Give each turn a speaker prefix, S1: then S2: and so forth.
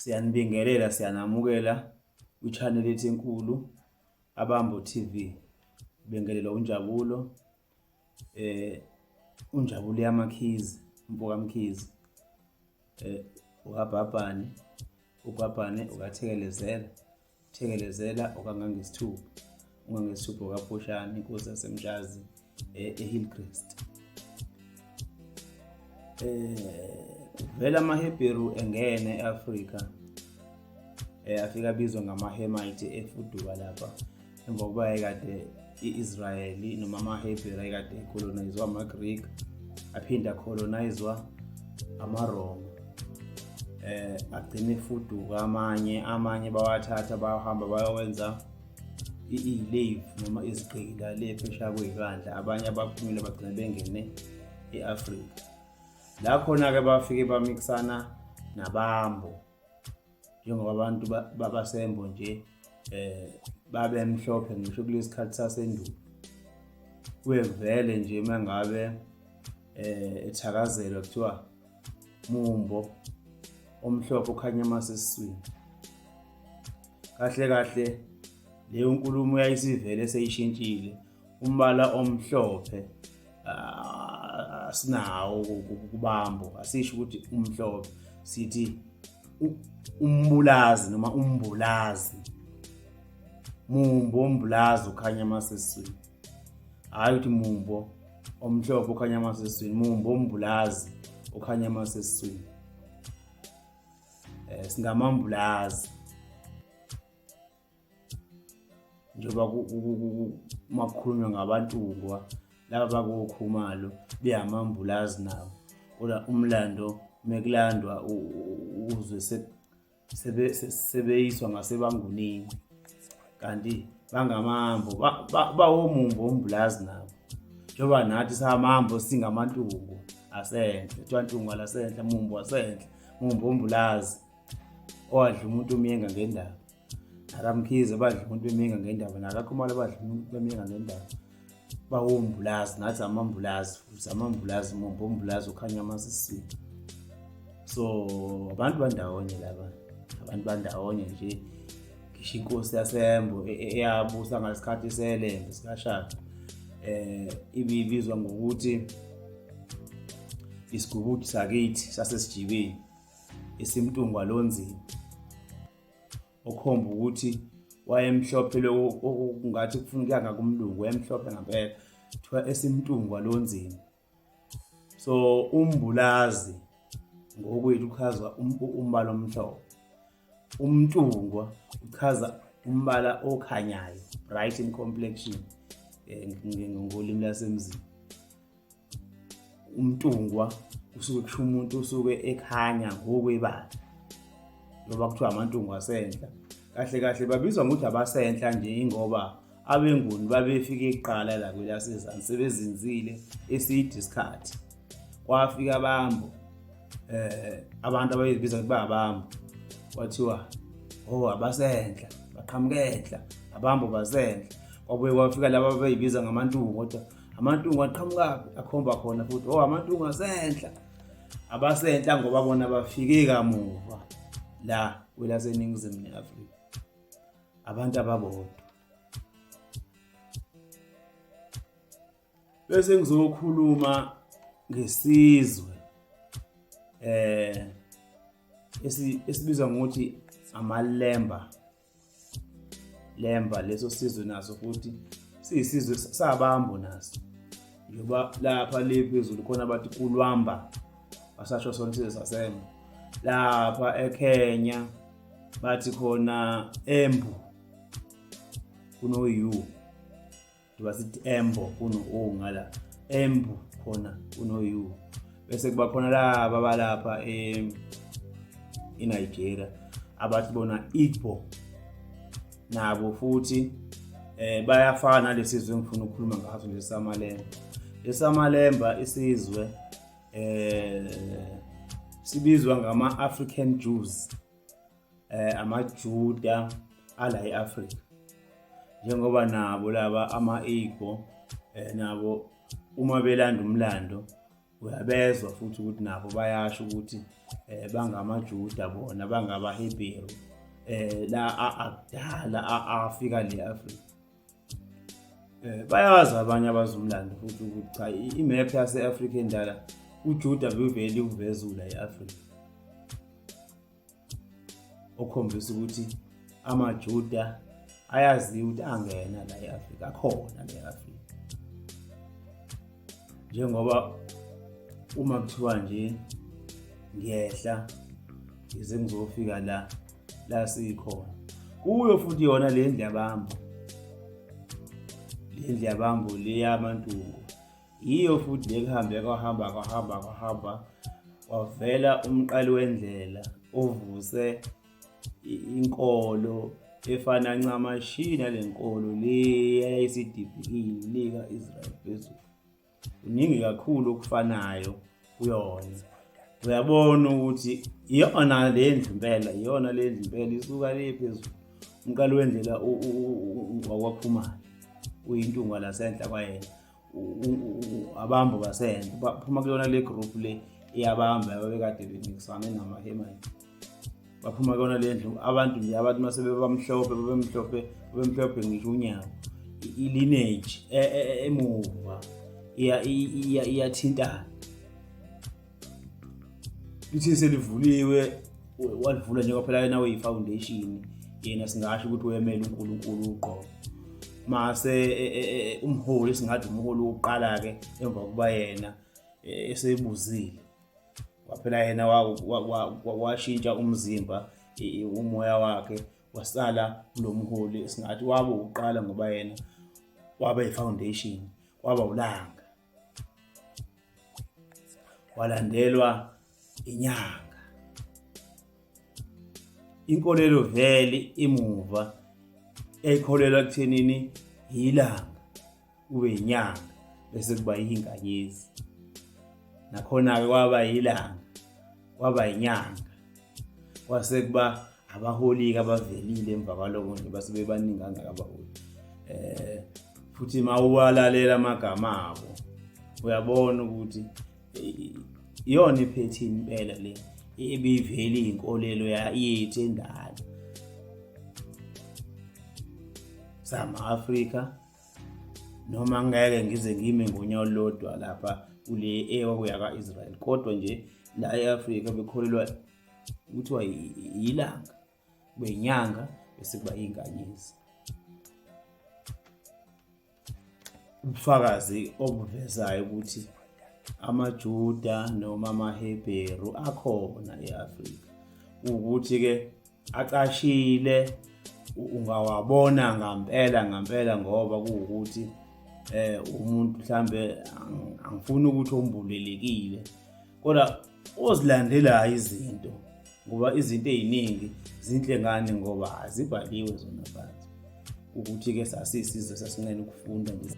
S1: Siyanibingelela, siyanamukela kwi-channel yethu enkulu Abambo TV. Bengelelwa uNjabulo uNjabulo yaMakhize, umfoka Mkhize. Ukabhabhane, ubhabhane ukathekelezela. Thekelezela okangangesithupha ungangesithupha okaphushana inkosi yasemshazi eHillcrest. Vele amaHebheru engene e-Afrika afika abizwa ngamaHemite efuduka lapha emva kokuba ayekade i-Israyeli noma amaHebheru ayekade ecolonizwa amaGreek aphinde acolonizwa amaRoma agcine efuduka amanye amanye bawathatha bahamba bayowenza i-lave noma izigqila le phesheya kwey'lwandle abanye abaphumile bagcina bengene e-Afrika la khona-ke bafike bamikisana nabambo njengoba abantu babasembo nje babemhlophe ngisho kulesi khathi sasendulo kuye kuvele nje uma ngabe ethakazelwa kuthiwa mumbo omhlophe okhanya amasesiswini kahle kahle leyo nkulumo yayisivele seyishintshile umbala omhlophe asinawo kubambo asisho ukuthi umhlophe sithi umbulazi noma umbulazi mumbo umbulazi ukhanya amasesiswini hhayi ukuthi mumbo omhlophe ukhanya amasesiswini mumbo umbulazi ukhanya amasesiswini singamambulazi njengoba uma kukhulunywa ngabantungwa laba bakokhumalo beyamambulazi nabo kodwa umlando mekulandwa uzwe sebeyiswa ngasebangunini kanti bangamambo bawomumbo ombulazi nabo njengoba nathi samambo singamantungu asenhle kuthiwa ntungu lasenhle mumbo wasenhle mumbo ombulazi owadla umuntu umyenga ngendaba nakamkhize badla umuntu bemyenga ngendaba nakakhumalo badla umuntu bemyenga ngendaba bawombulazi nathi amambulazi futhi amambulazi mumbo ombulazi ukhanya amasisini so abantu bandawonye laba abantu bandawonye nje ngisho inkosi yasembo eyabusa ngasikhathi selembe sikashaka ibibizwa ngokuthi isigubudu sakithi sasesijibeni esimntungwa lonzima okhomba ukuthi wayemhlophe lokho okungathi kufuna ukuya ngakumlungu wayemhlophe ngampela kuthiwa esimntungwa lonzima so umbulazi ngokwethu uchazwa umbala omhlophe umntungwa uchaza umbala okhanyayo bright in complexion ngolimi lasemzini umntungwa usuke kusho umuntu usuke ekhanya ngokwebala ngoba kuthiwa amantungwa asenhla kahle kahle babizwa ngokuthi abasenhla nje ingoba abenguni babefike kuqala la kwelasezansi sebezinzile eside isikhathi kwafika abambo abantu abayibiza ukuthi bayabambo kwathiwa oh abasenhla baqhamuka enhla abambo basenhla kwabuye kwafika laba abayibiza ngamantungu kodwa amantungu aqhamukaphi akhomba khona futhi oh amantungu asenhla abasenhla ngoba bona bafike kamuva la kwelaseningizimu ne-Afrika abantu ababodwa bese ngizokhuluma ngesizwe esibizwa ngokuthi amalemba lemba leso sizwe naso futhi siyisizwe sabambo naso njengoba lapha le phezulu khona bathi kulwamba basasho sona isizwe sasembo lapha eKenya bathi khona embu kuno-u njengoba sithi embo kuno-o ngala embu khona kuno-u bese kuba khona laba balapha eNigeria abathi bona Igbo nabo futhi bayafana nalesizwe engifuna ukukhuluma ngaso lesamalemba lesamalemba isizwe sibizwa ngama African Jews amaJuda ala eAfrika njengoba nabo laba ama-Igbo nabo uma belanda umlando Uyabezwa futhi ukuthi nabo bayasho ukuthi bangamaJuda bona bangabaHebheru la akudala afika le Afrika. Bayazi abanye abazumlando futhi ukuthi cha imap yase-Afrika endala uJuda bevele uvezula e-Afrika. Okhombisa ukuthi amaJuda ayaziwa ukuthi angena la e-Afrika, akhona la e-Afrika. Njengoba uma kuthiwa nje ngiyehla ngize ngizofika la la sikhona kuyo futhi yona le ndlu yabambo, le ndlu yabambo le yamantungu yiyo futhi le kuhambe kwahamba kwahamba kwahamba kwavela umqali wendlela ovuse inkolo efana ncamashi nale nkolo le eyayisidibhikile le ka-Israyeli phezulu. Kuningi kakhulu okufanayo kuyona. Uyabona ukuthi iyona le ndlu impela, iyona le ndlu impela isuka le phezulu. Umqali wendlela wakwaKhumalo uyintunga lasenhla kwayena. Abambo basenhla baphuma kuyona le group le eyabamba ababekade benikisane namahemani. Baphuma kuyona le ndlu abantu nje abantu mase bebamhlophe bebemhlophe bebemhlophe ngisho unyawo. I-lineage emuva iyathintana. Lithi selivuliwe walivula njengoba phela yena uyi-foundation, yena singasho ukuthi uyemela uNkulunkulu uqobo. Mase umholi singathi umholi wokuqala-ke emva kokuba yena esebuzile, waphela yena washintsha umzimba, umoya wakhe wasala kulo mholi singathi waba uqala ngoba yena waba i-foundation, waba ulanga, walandelwa inyanga. Inkolelo vele imuva ekholelwa ekuthenini yilanga kube inyanga bese kuba yinkanyezi, nakhona-ke kwaba yilanga kwaba inyanga kwase kuba abaholi-ke abavelile emva kwaloko nje base bebaningi kangaka abaholi. Futhi uma uwalalela amagama abo uyabona ukuthi iyona iphethini impela le ebivele iyinkolelo yethu endala sama-Afrika. Noma ngeke ngize ngime ngonyawo olulodwa lapha kule ekwakuya ka-Israel, kodwa nje la e-Afrika bekholelwa kuthiwa yilanga kube inyanga bese kuba inkanyezi. Ubufakazi obuvezayo ukuthi amaJuda noma amaHebheru akhona e-Afrika ukuthi-ke acashile, ungawabona ngampela ngampela ngoba kuwukuthi umuntu mhlambe angifuni ukuthi ombulelekile, kodwa ozilandelayo izinto, ngoba izinto ey'ningi zinhle ngani ngoba azibhaliwe zona phansi ukuthi-ke sasisizwe sasinqena ukufunda nje.